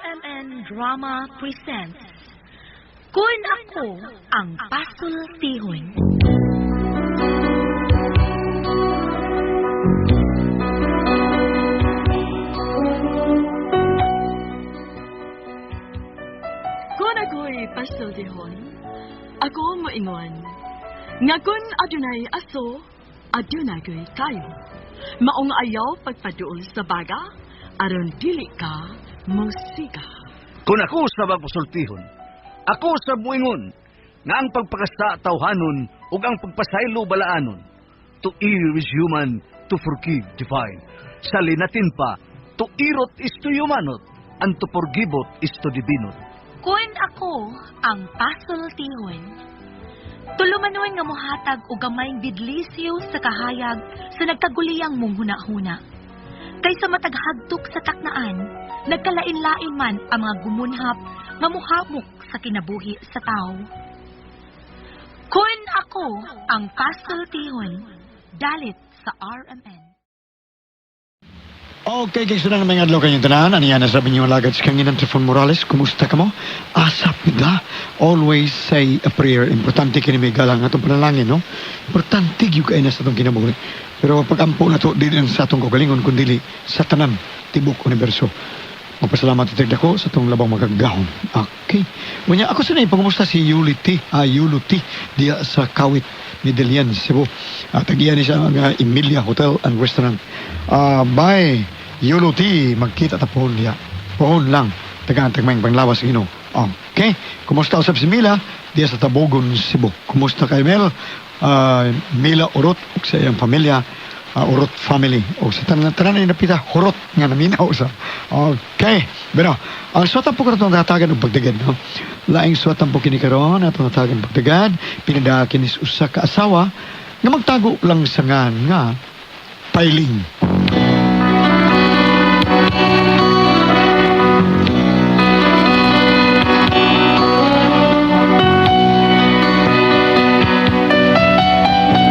RMN Drama presents Kun Ako Ang Pasultihon. Kung ako'y pasultihon, ako moingon. Nga kun adunay aso, adunay ko'y kayo. Maong ayaw pagpaduol sa baga, aron dili ka musika. Kung ako sa magpasultihon, ako sa muingon, nga ang pagpakasa tawhanon ug ang pagpasaylo balaanon. To err is human, to forgive divine. Sa linatin pa, to irot is to humanot, and to forgivot is to divinot. Kun ako ang pasultihon. Tulumanon nga mohatag og gamayng bidlisyo sa kahayag sa nagkaguliyang mong hunahuna. Kaysa matag hagtok sa taknaan, nagkalain-lain man ang mga gumunhap nga mohamok sa kinabuhi sa tao. Kun ako ang pasultihon, dalit sa RMN. Okay, guys, na naman adlaw kayong tanan. Ano yan, sabi niyo lagad sa kanginan Trifon Morales. Kumusta ka mo? Asap da. Always say a prayer. Importante kini may galang atong panalangin, no? Importante gyud kay na sa atong kinabuhi. Pero pag ampo na to, dili lang sa atong kaugalingon, kundi sa tanan, tibok universo. Magpasalamat ito dako sa atong labang magagahom. Okay. Munya, ako sa pangumusta si Yuli T. Yulo T. Diya sa Kawit, Medellin, Cebu. Tagiyan ni siya ang Emilia Hotel and Restaurant. Bye, Yulo T. Magkita ta pohon diya. Pohon lang. Tagaan tagmayng panglawas Ginoo. Okay. Kumusta usab si Mila diya sa Tabogon, Cebu. Kumusta kay Mel? Mila Urot ug sa iyang pamilya. Urot family o sa tanan tanan ni napita hurot nga naminaw sa okay pero ang suwatan po karon natagan og pagdagad, no? Laing suwatan po kini karon atong natagan pagdagad pinada kini sa usa ka asawa nga magtago lang sa ngan nga Pailing.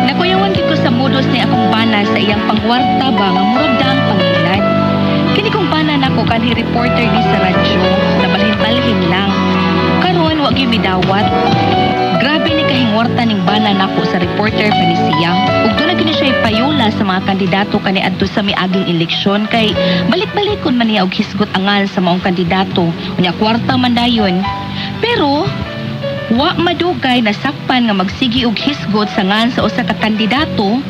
Nakuyawan gid ko sa mudos ni akong bana sa iyang pangwarta ba nga murag daang pangilan. Kini kong bana nako kanhi reporter ni sa radyo, nabalhin-balhin lang. Karon wa gyud midawat. Grabe ni kahingwarta ning bana nako sa reporter pa ni siya. Ug doon na kini siya payola sa mga kandidato kaniadto sa miaging eleksyon kay balik-balikon man niya og hisgot angal sa maong kandidato. Unya kwarta man dayon. Pero wa madugay nasakpan nga magsigi og hisgot sa ngan sa usa ka kandidato.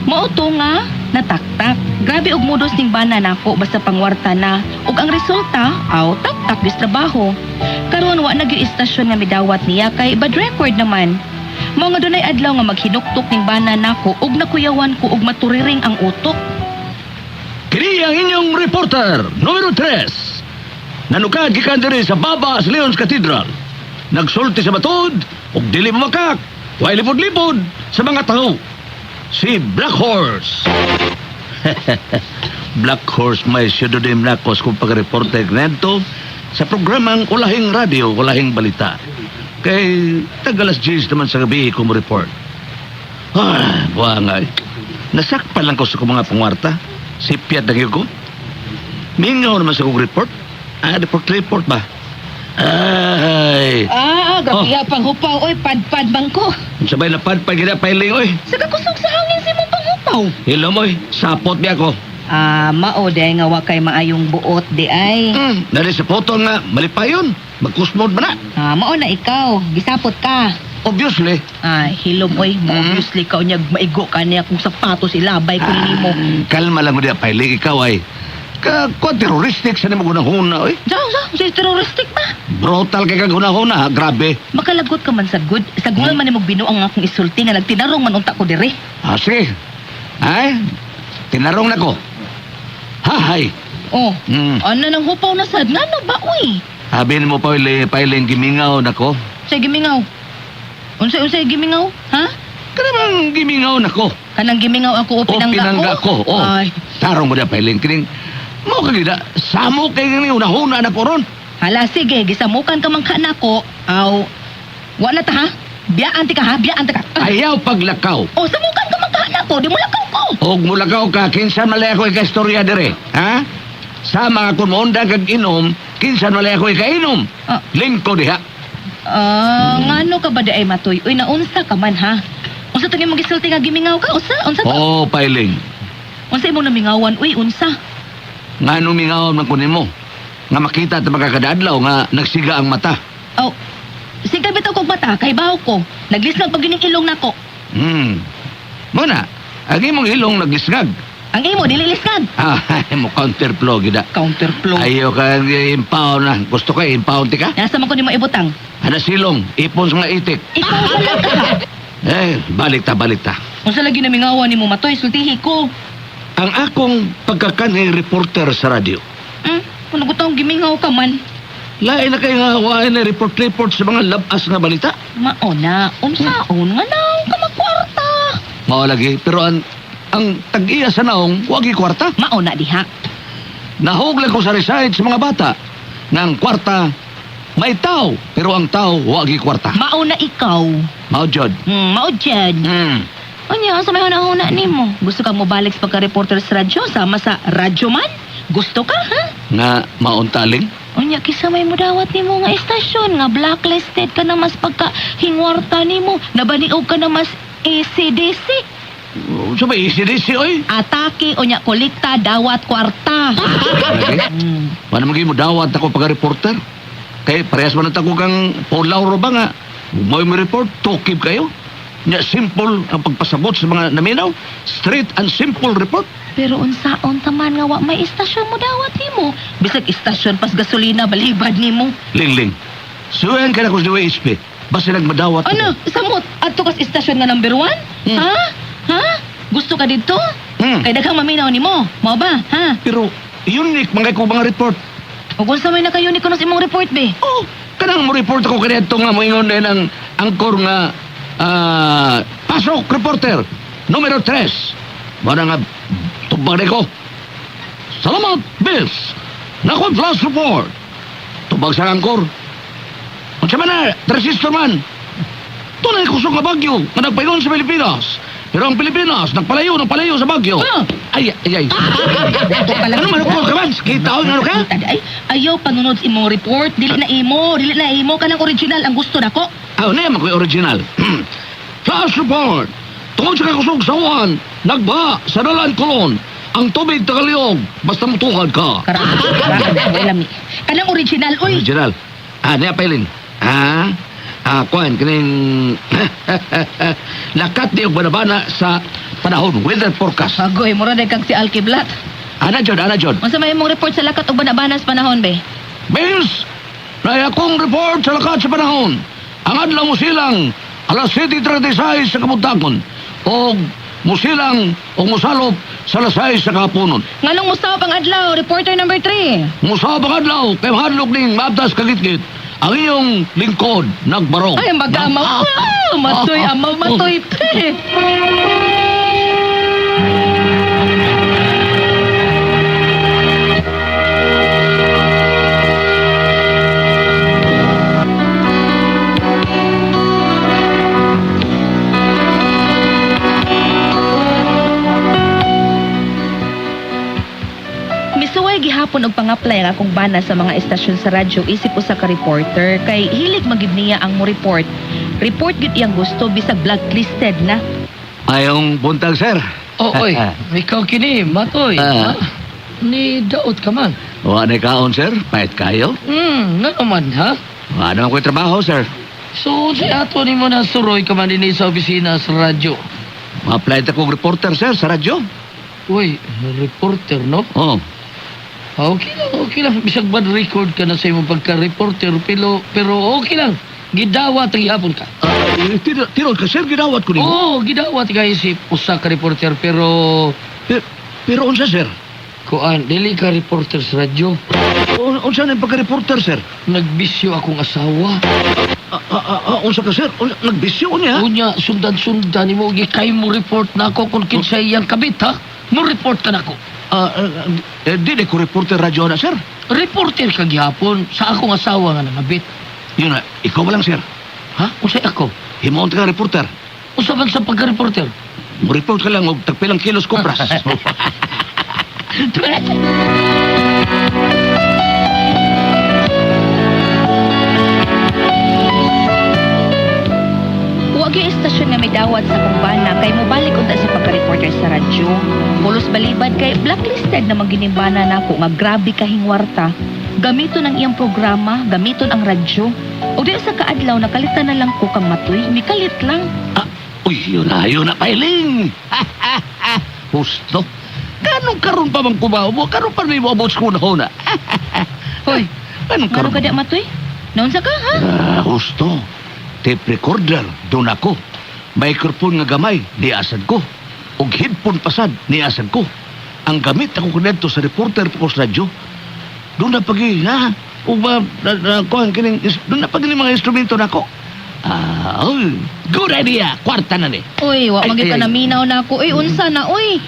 Mao to nga nataktak. Grabe og mudos ning bana nako basta pangwarta na ug ang resulta aw taktak bis trabaho. Karon wa na gyud istasyon nga midawat niya kay bad record naman. Mao nga dunay adlaw nga maghinuktok ning bana nako ug nakuyawan ko og maturiring ang utok. Kini ang inyong reporter, numero 3. Nanukad gikan diri sa baba sa Leon's Cathedral. Nagsulti sa matod ug dili mamakak, way lipod-lipod sa mga tao. Si Black Horse. Black Horse may pseudonym nako sa kong pag-reporter ngadto sa programang Ulahing Radio, Ulahing Balita. Kay tagalas 10 naman sa gabi ko mo report. Ah, buha nga eh. Nasakpan lang ko sa kong mga pangwarta. Sipyat na kayo ko. Mingaw naman sa kong report. Ah, report, report ba? Ay, Ah, grabe panghupaw oy padpad bang ko. sabay na padpad gina pailing, oy. Sa kakusog sa hangin si mong panghupaw. Hilom, oy. Sapot niya ako. Ah, mao day nga wa kay maayong buot di ay. Nari sa photo nga, malipayon. Magkusmod ba na? Ah, mao na ikaw, gisapot ka. Obviously. Ay, hilom oy, mo obviously ka unyag maigo ka niya kung sapatos ilabay ko nimo. Kalma lang mo diya, pailing. Ikaw ay ka, ko terroristic sa nimo gunahuna, oy. Diyan, diyan, sa terroristic ba? Brutal kay kag hunahuna, ha? Grabe. Makalagot ka man sa good. Sa gul man nimo binuang akong isulti nga nagtinarong man unta ko dire. Ah, sige. Ay, tinarong na ko. Hahay. Oh, Mm. ano nang hupaw na sad ngano ba oy? Sabi mo paile, pailing gimingaw nako. Say gimingaw. Unsay unsay gimingaw? Ha? Kanamang gimingaw nako. Kanang gimingaw ako o O pinangga, pinangga ko. Oh. Ay, Tarong mo na pailing kining. Mo ka gida, samo kay ngini unahuna na ko ron. hala sige, gisamukan ka man ka nako. Aw. Wa na ta ha? Biyaan ti ka ha? Biyaan ti ka. Ah. Ayaw paglakaw. Oh, samukan ka man ka nako, di mo lakaw ko. Og mulakaw ka kinsa man lay ako ikastorya dire, ha? Sama kung moundang kag inom, kinsa wala ako ikainom. Ah. Lingko diha. Ah, ngano ka ba di ay matoy? Uy, naunsa ka man ha? Unsa to imong gisulti nga gimingaw ka? Unsa? Unsa to? Oo, oh, Pailing. Unsa imong namingawan? Uy, unsa? Nga numingaw man ko nimo. Nga makita at magkakadadlaw nga nagsiga ang mata. Oh, sige bitaw kog mata, kay baho ko. Naglisnag pag gining ilong nako. Muna, ang imong ilong naglisngag. Ang imo dili lisnag. Ah, mo counterflow gida. Counterflow. Ayo ka impound na. Gusto ka impound ti ka? Nasa man ko nimo ibutang. Ana silong, ipon sa mga itik. Ikaw wala ka. Eh, balik ta, balik ta. Unsa lagi namingawan nimo matoy, sultihi ko. Ang akong pagkakanhi reporter sa radyo. Kuno gutong gimingaw ka man. Lain na kayo nga wain na report-report sa mga labas nga balita. Mao na, unsaon nga naong ka magkwarta. Mao lagi, pero ang tag-iya sa naong, wagi kwarta. Mao na diha. Nahuglan ko sa resign sa mga bata. Nga ang kwarta, may tao, pero ang tao, wagi kwarta. Mao na ikaw. Mao jud. Mao jud. Unya, sa may huna-huna nimo. Gusto ka mo balik sa pagka-reporter sa radyo sama sa radyo man? Gusto ka, ha? Nga mauntaling. Unya, kisa may mudawat nimo nga istasyon nga blacklisted ka na mas pagka hingwarta nimo, nabaniog ka na mas ACDC. Sa may ACDC, oy. Atake, unya, kolekta, dawat, kwarta. Lagi. Paano maging mo dawat ako pagka-reporter? Kay parehas man ako kang Paul Lauro ba nga? May mo report, tukib kayo. Nya simple ang pagpasabot sa mga naminaw. Straight and simple report. Pero unsaon taman nga wa may istasyon mo dawat nimo. Bisag istasyon pas gasolina balibad nimo. Ling-ling. Suwayan ka na ko sa DWHP. Basta nagmadawat. Ano? Samot adto kas istasyon nga number 1? Ha? Ha? Gusto ka didto? Kay daghang maminaw nimo. Mao ba? Ha? Pero unique mga ko mga report. Ug unsa may naka-unique kuno sa imong report be? Oh, kanang mo report ako kaniadto nga moingon din ang angkor nga pasok reporter numero 3. Mana nga tubag ko. Salamat, Bills. Nako flash report. Tubag sa angkor. Unsa man na, resistor man. Tunay kusog nga bagyo nga nagpaingon sa Pilipinas. Pero ang Pilipinas nagpalayo ng palayo sa bagyo. Ah! Ay, ay, ay. Ano man ko ka man? Kita ano ka? Ay, ayaw panunod sa imong report. Dili na imo, dili na imo kanang original ang gusto nako. Ah, na ko original. Flash report. Tungod sa kakusog sa uwan, nagba sa dalan kolon. Ang tubig tagaliog, basta mutukad ka. Karaan, karaan, lami. Kanang original, uy. Original. Ah, niya pailin. Ah, kuan kining lakat ni og banabana sa panahon weather forecast. Agoy, mura day kag si Alkiblat. Ana jud, ana jud. Unsa may imong report sa lakat og banabanas panahon be? Bills, na akong report sa lakat sa panahon. Ang adlaw mo silang alas 7:36 sa kabuntagon o musilang o musalop sa alas 6 sa kahaponon. Nganong musaw pang adlaw, reporter number 3. Musaw ang adlaw kay mahadlok ning maabdas kagitgit. Ang iyong lingkod nagbarong. Ay, ang mag-amaw. Wow, matoy, amaw, matoy. te. Misuway gihapon og pang-apply ang akong bana sa mga estasyon sa radyo isip usa ka reporter kay hilig magid niya ang mo report. Report gyud iyang gusto bisag blacklisted na. Ayong buntag, sir. Oh, oy, ikaw kini, matoy. Ah. Ha? Ni daot ka man. Wa na kaon, sir. Pahit kayo. Ngano man, ha? Wa naman ko'y trabaho, sir. So, si ato ni mo na suroy ka man dinhi sa opisina sa radyo. Ma-apply ta kong reporter, sir, sa radyo. Uy, reporter, no? Oh. Ah, okay lang, okay lang. Bisag bad record ka na sa imong pagka-reporter, pero okay lang. Gidawat ang ihapon ka. Tiro ka, sir. Ginawat ko nimo. Oo, gidawat ka isip usa ka reporter, pero Pero unsa, sir? kuan, dili ka reporter sa radyo. Unsa na yung pagka-reporter, sir? Nagbisyo akong asawa. Unsa ka, sir? Unsa, nagbisyo niya? Unya, sundan-sundan nimo gikay mo report na ako kung kinsa iyang kabit ha. Mo report ka nako. Di ko reporter radyo na, sir. Reporter ka gihapon sa akong asawa nga nangabit. Yun na, ikaw ba lang, sir? Ha? Unsay ako? Himuon ka reporter. Usa man sa pagka-reporter. Mo report ka lang og tagpilang kilos kopras. radyo. Pulos balibad kay blacklisted na maginimbana nako nga grabe kahingwarta. Gamiton ang iyang programa, gamiton ang radyo. O di sa kaadlaw nakalitan na lang ko kang matoy, mikalit lang. Ah, uy, yun na, Pailing. Husto. Kanong karon pa man kumaw mo? Karon pa may moabot sa kuna-huna? Hoy, Anong ngano karon? ka di matoy? Naunsa ka ha? Ah, husto. Tape recorder, doon ako. Microphone nga gamay, niasad ko. Og headphone pasad, niasad ko. Ang gamit ako kunento sa reporter po ko sa radyo. Doon na pagi, ha? O ba, na, na, kuhan, kining, doon na pagi mga instrumento nako. Ah, uy, good idea. Kwarta na ni. Uy, wa Ay, magyud ay, ka ay. naminaw na ako. Uy, unsa na uy?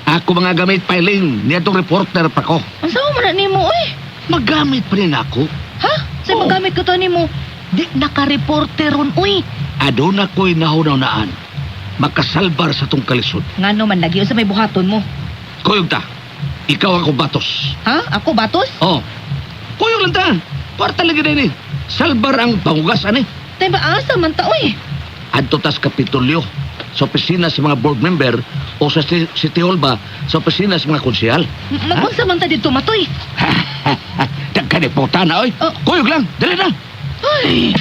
Ako mga gamit, Pailing. Niya reporter pa ko. Unsa man na nimo uy? Magamit pa rin ako. Ha? Sa Oo. magamit ko to nimo? Di naka-reporter ron uy. Aduna ko'y nahunaw-naan. Makasalbar sa tong kalisod. Ngano man lagi unsa may buhaton mo? Kuyog ta. Ikaw ako batos. Ha? Ako batos? Oh. Kuyog lang ta. Kwarta lagi din eh. Salbar ang pangugas ani. Tay ba asa man ta uy? Adto tas Kapitolyo sa opisina sa mga board member o sa City Hall ba sa opisina sa mga konsehal. Magunsa man ta didto matoy. Dagkaniputa na oy. Oh. Kuyog lang. Dali na. Ay.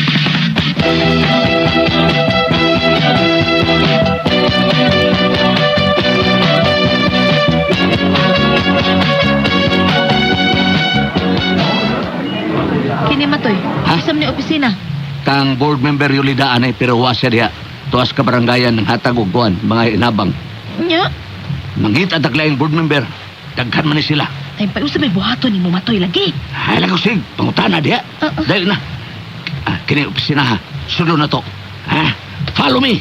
Kini matoy. Ha? Isam ni opisina. Kang board member Yulida anay pero wa siya diha. Tuas ka baranggayan ng hatag og kuan, mga inabang. Nya. Mangita taglaing board member. Daghan man ni sila. Tay pa unsa may buhaton nimo matoy lagi. Ay, lago sig, pangutana diha. Ah, ah. Dali na. Ah, kini opisina ha. Sulod na to. Ha? Follow me.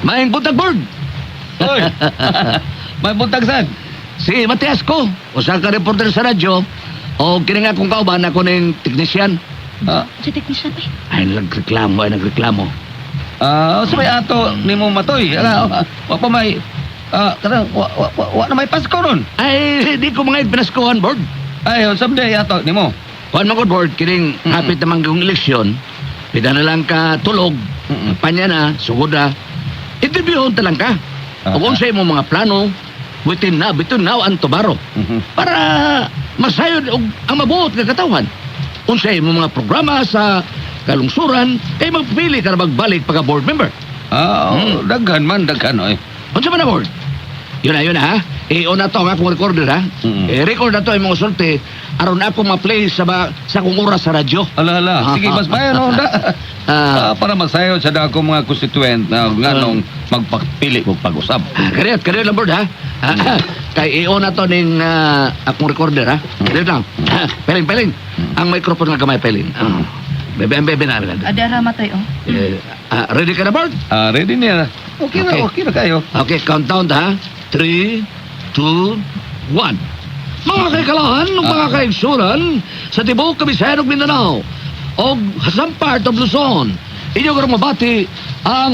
Maing buntag board. Oy. May buntag sad. Si Matias ko, usa ka reporter sa radyo. O kini nga akong kauban ako ning technician. Ah, Sa technician ay. Ay nagreklamo, ay nagreklamo. ah, sa may ato nimo matoy. Ala, wa pa may kanang wa na may Pasko ron. Ay di ko mga pinaskuhan board. Ay, unsa man diay ato nimo? Kuan man ko board kining hapit naman kong eleksyon. Pida na lang ka tulog. Panya na, sugod na. Interviewon ta lang ka. Ug unsa imong mga plano within na between now and tomorrow para masayod og ang mabuot nga katawhan. Unsa imong mga programa sa kalungsuran kay magpili ka na magbalik pagka board member. Ah, oh, daghan man, daghan oy. Unsa man na board? Yun na ha. I-on na to ang akong recorder ha. I-record na to imong sulti aron ako ma-play sa sa akong oras sa radyo. Ala ala, sige mas bayan no da. Ah, Ah, para masayo sa dako mga constituent na nganong magpapili og pag-usab. Kariyot, kariyot lang board ha. Ah, kay i-on na to ning akong recorder ha. Kariyot lang. Peling, peling. Ang microphone nga gamay peling. Ah. Bebe, bebe na. bebe. Adara matoy oh. Eh, ready ka na board? Ah, ready niya. Okay na, Okay. okay na kayo. Okay, countdown ha. 3, 2, 1. Mga kaikalahan, mga kaigsuran, sa tibuok Kabisayan ug Mindanao, og some part of Luzon, inyo karong mabati ang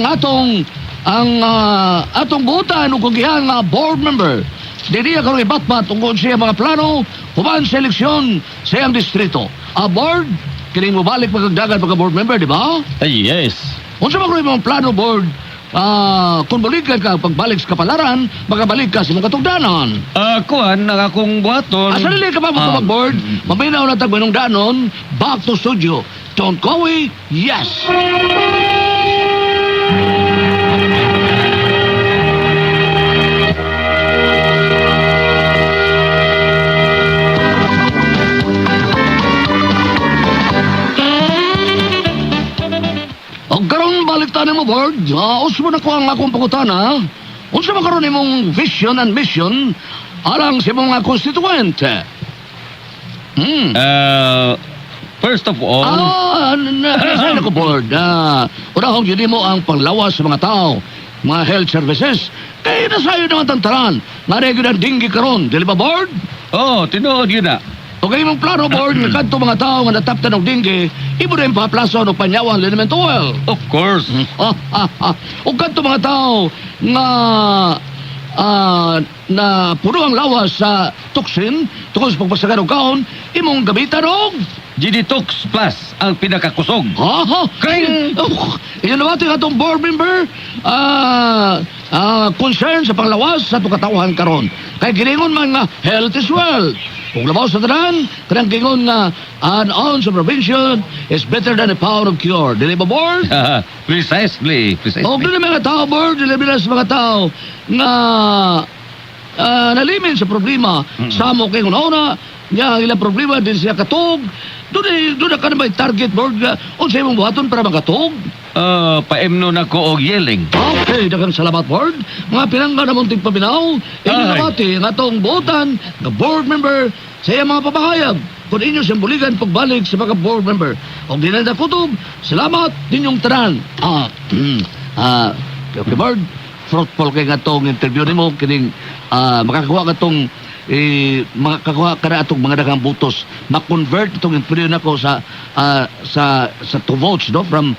atong butan ug kugihan nga board member. Dili karon ibatbat tungkol sa iyang mga plano human sa eleksyon sa iyang distrito. A board kining mobalik pagkagdagan pagka board member, di ba? Ay, yes. Unsa man kuno imong plano board? Ah, kung balikan ka pagbalik sa kapalaran, makabalik ka sa imong katugdanon. Ah, kuan ang akong buhaton. Asa dili ka pa Ah, mo board? Maminaw na tag manong danon, back to studio. Don't go away. Yes. Og karon balik ta nimo board. Usbo na ko ang akong pangutana. Unsa man karon imong vision and mission alang sa imong mga constituent? Ah, first of all, Ah, na ko board. Ah, unahong yun mo ang panglawas sa mga tao, mga health services. Kay nasayo naman tantaran. Nga regular dinggi karon, dili ba board? oh, tinuod yun na. O kay imong plano board nga kadto mga tao nga nataptan og dinggi, imo rin paplaso og panyawan liniment oil. Of course. O kadto mga tao nga na puno ang lawas sa toxin tungkol sa pagpasagan og kaon, imong gamitan og GD Tox Plus ang pinakakusog. Ha? Kring! Oh, inyo naman atong board member concern sa panglawas sa atong katawhan karon. Kay giningon man nga health is wealth. Kung labaw sa tanan, kanang gingon nga an ounce of prevention is better than a pound of cure. Dili ba, board? Precisely, precisely. O dili mga tao, board, dili ba sa mga tao nga nalimin sa problema. Samo kay una niya ang ilang problema din siya katog. Doon doon na ka na may target, board, nga unsa imong buhaton para makatog. Paimno na ko og yelling. Okay, daghang salamat, board. Mga pinangga na munting paminaw, inyo Ay. nabati ang atong buotan nga board member sa iyang mga pamahayag. Kung inyo siyang buligan pagbalik sa mga board member. O di na kutob, salamat ninyong tanan. Okay, board. Fruitful kay nga tong interview nimo kining makakuha ka tong makakuha ka na atong mga daghang butos, ma-convert itong interview nako sa sa to votes, no, from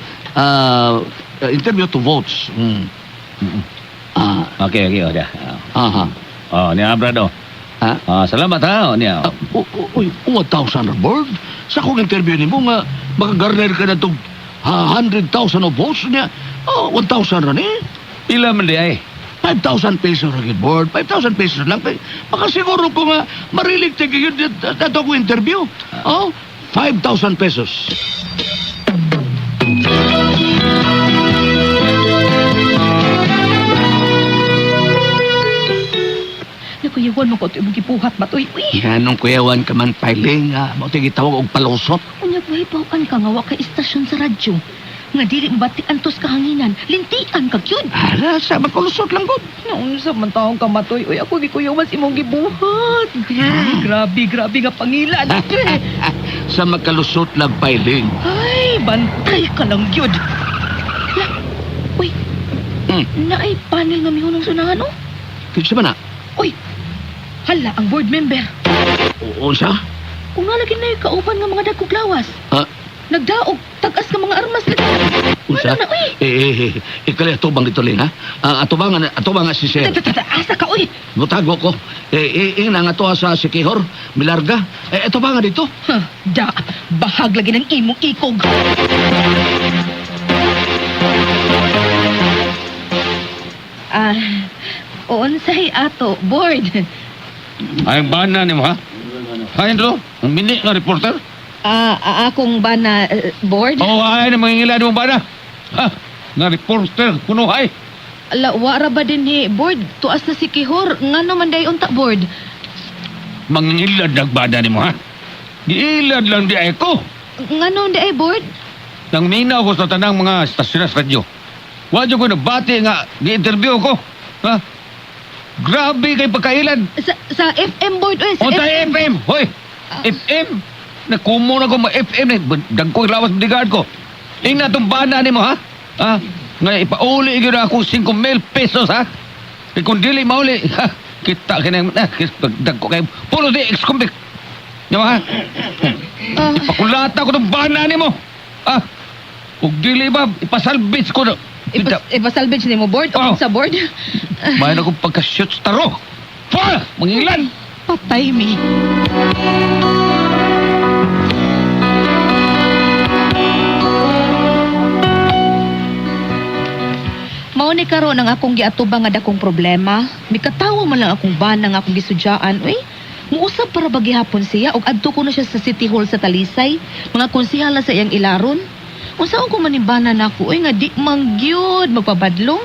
interview to votes. Okay, o dia. Aha. Oh, niya brado. Ha? Ah, salamat ha, o niya. Uy, 1,000 na, board. Sa akong interview nimo nga makagarner ka na tong 100,000 of votes niya. Oh, 1,000 ra ni. Pila man di ay? 5,000 pesos ra gyud, board. 5,000 pesos lang. Kay makasiguro ko nga mariligtig yun dato akong interview. Oh, 5,000 pesos. Nakuyawan mo ko ito imong gibuhat matoy. Uy, Nganong kuyawan ka man piling, mao tay gitawag og palusot. unya ko hibaw-an ka nga wa kay istasyon sa radyo. Nga dili mabati antos kahanginan, lintian ka gyud. Ala, sa magkulusot lang gud. Naunsa man taong ka matoy, uy ako gikuyawan sa imong gibuhat. Grabe, grabe nga pangilan. Sa magkalusot lang, piling. Ay, bantay ka lang gyud. La, uy, naay panel nga mihunong sunahan oh. Kinsa man na? Uy, hala ang board member. Unsa? Kung nga lagi na yung kauban nga mga dagkog lawas. Ah? Nagdaog, tag-as nga mga armas. Unsa? Ano na, uy? Ikali atubang dito ling, ha? Atubang, atubang nga si Sir. Tata, asa ka, uy. Mutago ko. Ingna nga to sa Sikihor, Milarga. Ito ba nga dito? Huh, da, bahag lagi ng imong ikog. Ah, unsay ato, board. Ay bana nimo ha? Ay do, ang mini nga reporter. Ah, akong bana, board? Oh, ay na mangingilad mo bana. Ha? Nga reporter kuno ay. Ala, wara ba din ni board? Tuas na si Kihor. Ngano man day unta, board? Mangingilad nagbana nimo ha. Giilad lang di ay ko. Ngano di ay board? Nang minaw ko sa tanang mga istasyon sa radyo. Wa jud ko nabati nga gi-interview ko. Ha? Grabe kay pagkailan. Sa FM board, uy. Sa O ta FM, hoy. FM. Nakumo na ko ma FM ni dagko lawas bodyguard ko. Ingna tong bana nimo ha? Ha? Nga ipauli gyud ako 5,000 pesos ha. Kay kung dili mauli, ha? Kita kini na dagko kay pulo di ex-convict. Nyawa ha? Ipakulata ko tong bana nimo. Ah. Ug dili ba ipasalvage ko na. Ipasalvage ni mo board? Oh. Sa board? Mayon akong pagka-shoot sa taro. Pa! Mangilan! Patay mi. Mao ni karon ang akong giatubang nga dakong problema. Mikatawa man lang akong bana nga akong gisudyaan, uy. Muusab para ba gihapon siya og adto ko na siya sa City Hall sa Talisay, mga konsehala sa iyang ilaron. Unsaon ko man ni bana nako, uy, nga di man gyud magpabadlong.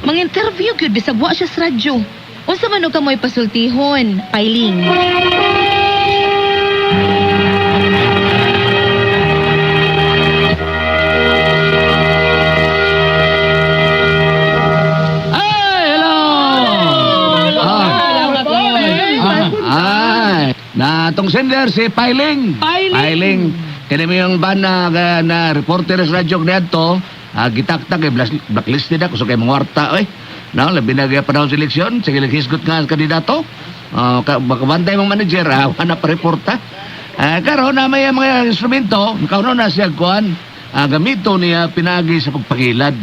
Mang-interview gyud bisag wa siya sa radyo. Unsa man og kamoy pasultihon, Piling? Ay, hello! Ay, na tong sender si Piling. Piling. Piling. Kini mo yung ban na, na reporter sa radyo niadto, gitaktak eh, blacklisted ako so kay mga warta oy. No, labi na kaya panahon sa eleksyon, sige naghisgot nga ang kandidato. Makabantay mong manager, wala pa reporta. Karon na may mga instrumento, kauno na siya kuan, gamito niya pinagi sa pagpakilad.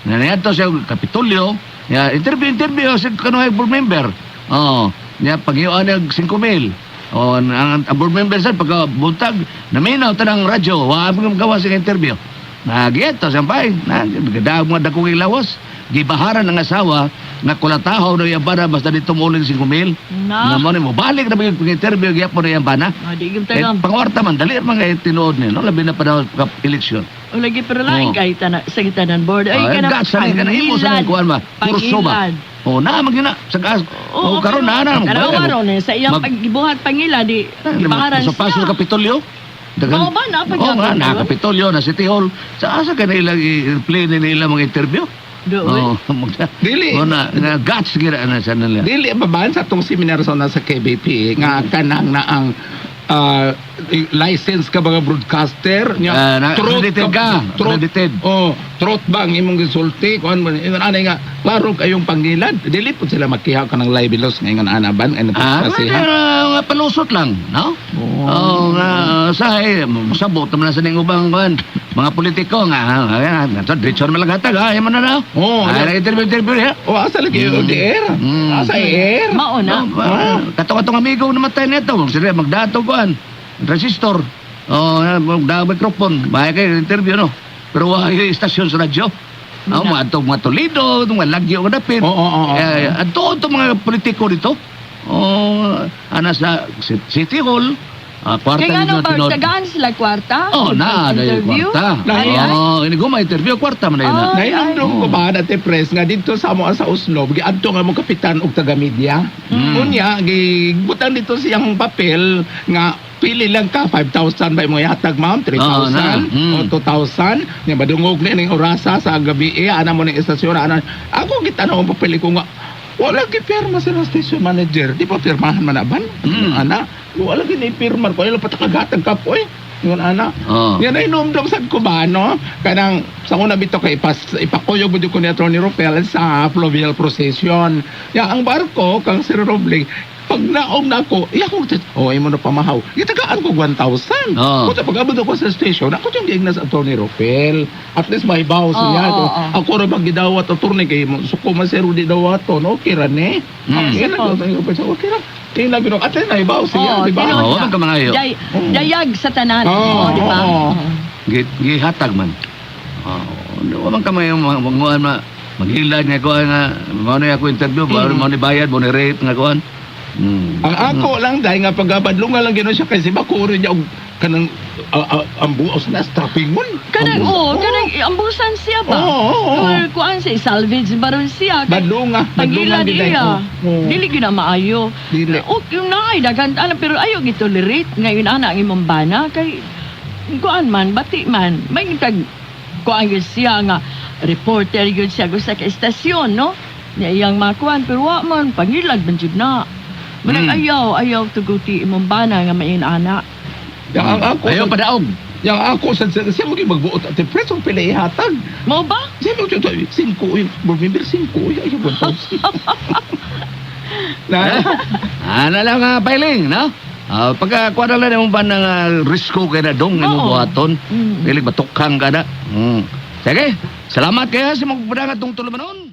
Na niadto siya Kapitolyo, Ya, interview, interview sa kanuhay board member. Oh, nya pagyuan nag 5,000. Oh, ang board member sad pagka buntag naminaw tanang radyo, wa mo gawa sa interview. Nagyeto sampay, na gadaog mga dako kay lawas. Gibaharan ang asawa nga kulatahaw na iyang bana basta dito muling 5,000. Na. Nga mo ni mo balik na ba yung interview gyapon na iyang bana. Ah, di gyud Eh, tagam. pangwarta man dali man kay tinuod ni no, labi na panahon ka eleksyon. O lagi pero lain Oo. kay tanan sa tanan board. Ay Ah, kanang gats sa kana imo sa pangilad. kuan ba? Kurso ba? Pangilad. Oh, na man gyud na sa gas. Oh, karon na na. Tanawa ron eh, sa iyang paggibuhat pangila di gibaharan Sa Paso siya. Kapitolyo. Mao ba na pag Oo nga, na Kapitolyo na City Hall. Sa asa ka nila i-play nila mga interview? Doon. Oh, Dili. Oh, na, na guts gira na sa nila. Dili ba ba sa atong seminar sa nasa KBP nga kanang na ang license ka mga broadcaster nya Accredited ka, accredited. Oh, truth ba ang imong gisulti kuan mo ingon ani nga klaro kayong pangilad dili pud sila makiha ka ng libelous nga ingon ana ban ay Ah, nagpasiha. nga palusot lang, no? Oo, nga sa eh, masabot naman na sa ning ubang kuan. Mga politiko nga, ah, ah, diretso naman lang hatag, ah, mo na na. Oo, Ay, interview, interview, ha? Oh, asa lagi air? Asa air? Mao na. No, katong-katong amigo namatay nito, sila magdato kuan. Resistor. Oh, magda microphone, bahay kay interview no. Pero wa yung istasyon sa radyo. Oh, mga atong mga Toledo, mga Lagyo nga dapit. Oo, oo, oo. Eh, adto to mga politiko dito. Oh, ana sa City Hall, kwarta Kaya nito nga ba, tinuod. tagaan sila kwarta? Oh, na, dahil Interview? kwarta. Ay, ay. Oh, ini guma interview kwarta man na yun. Ah. Nahinumdum ko ba dati press nga dito sa amo sa Oslo giadto nga mo kapitan og taga media. Unya gibutang dito siyang papel nga pili lang ka 5,000 ba imong ihatag ma'am 3,000 Oo, na. o 2,000 nya madungog ni ning orasa sa gabi eh, ana mo ning istasyon ana ako gitanaw ang papel ko nga wala gi pirma sila station manager di pa pirmahan man na ban ana wala gi ni pirma ko ilo patakagatag ka po eh ingon ana. Oh. Yan ay numdum sad ko ba no? Kanang sa una bitaw kay ipakuyog mo ko ni Atty. Ropel sa fluvial procession. Ya ang barko kang Sir Robling pag naog na ako, iya ko, oh, imo na pamahaw. Gitagaan ko 1,000. Oo. Kung sa pag-abot ako sa station, ako yung giingna sa Atty. Ropel. At least may baw siya. Oo, oo, oo. Ako ra bang gidawat attorney kay mo suko man sir di dawaton. Okay ra ni. Okay ra. Okay ra. Tingnan ko at least naibaw siya, Oo, di ba? tinuod Oo, na. wag ka mangayo. Dayag sa tanan. Oo, Oo, di ba? oo. Gihatag man. Oh, wa man ka may mga ma maghilad nga kuan nga mao na ako interview, mao ni bayad, mao ni rate nga kuan. Ang ako lang dahil nga pagkabadlungan lang gano'n siya kasi bakuro niya og kanang ang buos na strapping mon. Kanang, Ang buos. oo, kanang ambusan siya ba? Oo, oo, oo. Or kuan siya, salvage ba ron siya? Kay- Badlunga, badlunga Pagilad gid iya. Oo. Dili gyud na maayo. Dili. Okay na ay daghan ana pero ayo gitolerate ngayon ana ang imong bana kay kuan man bati man may tag kuan gyud siya nga reporter gyud siya gusto ka estasyon no niya iyang makuan pero wa man pangilag man jud na. Manang ayaw ayaw tuguti imong bana nga main ana. Yang ang ako Ayaw padaog. Yang ako sa siya mo gyud magbuot at presong pila ihatag. Mao ba? Siya mo gyud singko uy, remember singko uy, ayaw 1,000. Na. Ana lang nga piling, no? Ah, pagka kuan na lang imong ba ng risko kay na dong imong Oo. buhaton. Mm. Dili batukhang ka na. Sige, salamat kaya sa mga padangat tong tulumanon.